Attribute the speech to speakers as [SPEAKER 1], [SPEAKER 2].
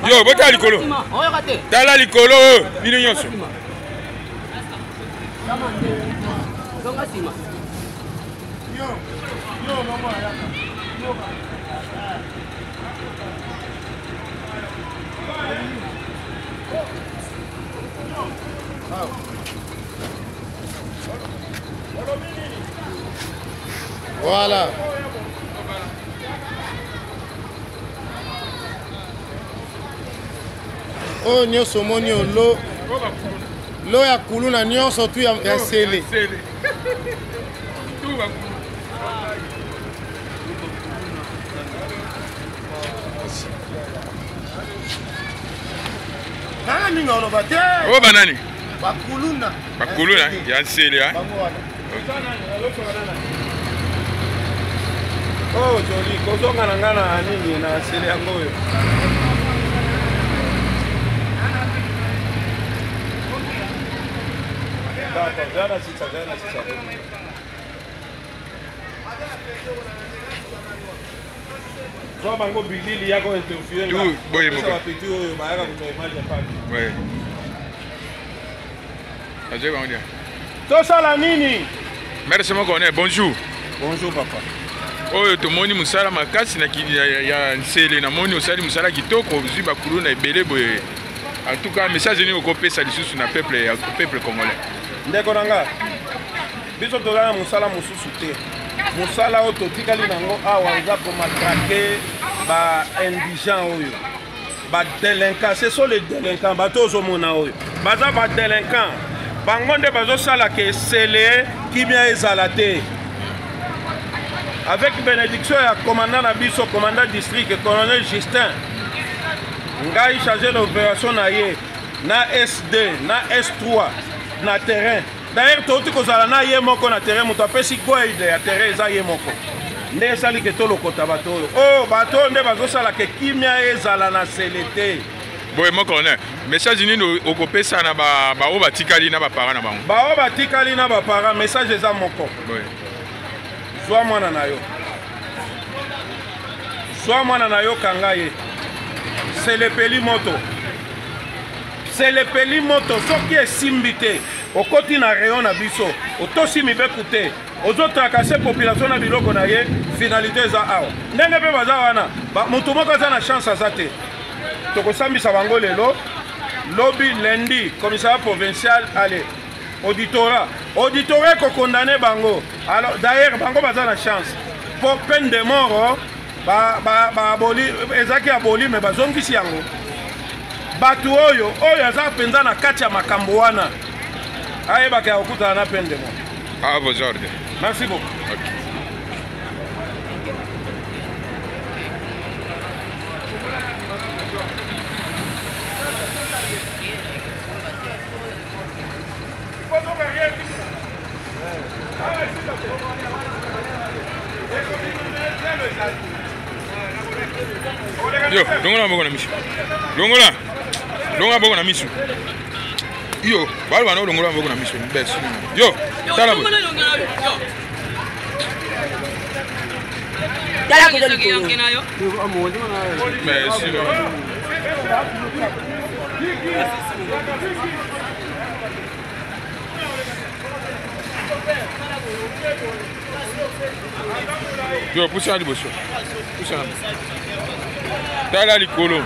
[SPEAKER 1] Yo, botala likolo. Tala likolo oyo, bino nyonso.
[SPEAKER 2] Voilà. Oyo nyonso omoni oyo lo lo ya kuluna nyonso tu ya, ya sele. Nanga mingi oloba te.
[SPEAKER 1] Oyo banani?
[SPEAKER 2] Bakuluna.
[SPEAKER 1] Bakuluna ya nsele.
[SPEAKER 2] Bango wana.
[SPEAKER 3] Oh, joli, kozonga na nga na nini na sele yango oyo. D'accord, viens na sisa, viens na sisa. Zwa bango bilili ya ko interviewer nga.
[SPEAKER 1] Boye moko.
[SPEAKER 3] Ba petit oyo bayaka kozwa image ya paki.
[SPEAKER 1] Ouais. Azwe bango dia.
[SPEAKER 3] Tosala nini?
[SPEAKER 1] Merci moko ne bonjour.
[SPEAKER 3] Bonjour papa.
[SPEAKER 1] Oyo tomoni mosala makasi na ya, ya nsele namoni osali mosala kitoko ozwi bakuluna ebele boye. En tout cas message nini okopesa lisusu na peuple ya peuple congolais?
[SPEAKER 3] Ndeko na nga biso toza na mosala mosusu te. Mosala oyo totikali nango awa eza komatrake ba indigent oyo ba délinquants, ce sont les délinquants bato ozomona oyo baza ba délinquants, bango nde bazosala ke sele kimia ezala te. Avec bénédiction ya commandant na biso, commandant district colonel Justin, ngai chargé d'opération na ye na S2 na S3 na terrain. D'ailleurs touti kozala na ye moko na terrain, moto apesi guide ya terrain eza ye moko nde esali ke tolokota bato oyo. Oh, bato oyo nde bazosala ke kimia ezala na sele te.
[SPEAKER 1] Boye moko ne message nini okopesa na baoyo batikali na baparent na bango?
[SPEAKER 3] Baoyo batikali na baparent, message eza moko.
[SPEAKER 1] Boye.
[SPEAKER 3] Zwa mwana na yo, zwa mwana na yo, kanga ye, selepeli moto, selepeli moto. Soki esimbi te, okoti na rayon na biso, otosi mibeku te, ozotrakase population na biloko na ye, finalité eza awa. Ndenge mpe baza wana, motu moko aza na chance aza te. Tokosambisa bango lelo, lobi lundi, commissariat provincial, allez, auditorat, auditorat ekokondane bango. Alors d'ailleurs bango baza na chance po peine de mort ba aboli, ezalaki aboli, me bazongisi yango. Bato oyo oyo aza mpenza na kati ya makambo wana ayebaka ya kokutana na peine de mort.
[SPEAKER 1] À vos ordres.
[SPEAKER 3] Merci beaucoup.
[SPEAKER 1] Okay. Yo, longola maboko na miso. Longola. Longola maboko na miso. Yo, balo bana longola maboko na miso. Bes. Yo, tala boye.
[SPEAKER 4] Tala koza likolo.
[SPEAKER 1] Merci. Yo, pusana liboso. Pusana. Tala likolo.